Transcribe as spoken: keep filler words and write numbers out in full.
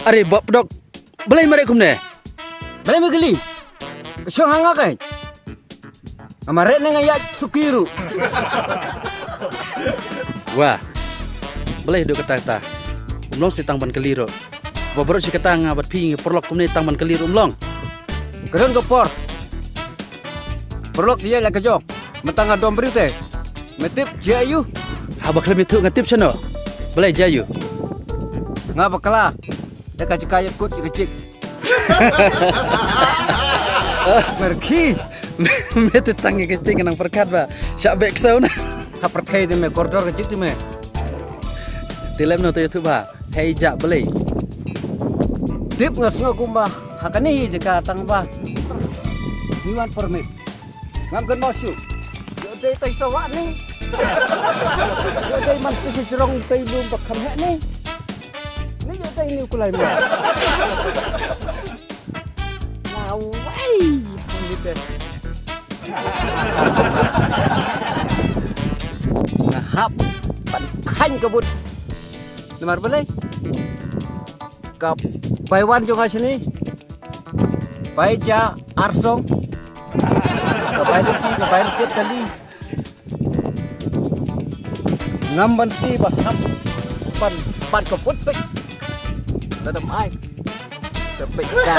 Are Bah Pdok, balei mareh kumne? Balei me kylli? Ka shong ha nga kai. Nga mareh ne nga ïaid suki ruh. Wah. Balei haduh katta katta? Um long seh tang ban kylli ruh. Ba baroh shi katta nga bad phi ngi paralok kumne tang ban kylli ruh um long. Ka don ka por. Paralok ïa la ka jong. Mynta nga dom briew te. Me tip jia ïu. Haba khlem ïathuh nga tip shano. Balei jia ïu? Nga bakla. Te ka jaka ïa kut ïa ka jik. Merki. Me te tang ïa ka jik nang pyrkhat ba. Shah beh ksew na. Ha pyrthei te me kordor ka jik te me. Te lem no te ïathuh ba. Hei jah balei. Tip nga sngew kumba. Ha kane hi jaka tang ba. Ngi wan permit. Ngam kynmaw shuh. Ïoh dei tai sa wah ni. Ïoh dei man tu si jrong tai lum ba kham heh ni. Ni ïoh dei ni u kulai ma. Lawai. Ni dei. Nga hap ban khaiñ ka but. Namar balei? Ka bai wan jong nga shini. Bai ja arsong. Ka bai lynti, ka bai riewstep kali. Ngam ban si ba hap ban, ban ka put pek. Lada mai. Sa pek ka.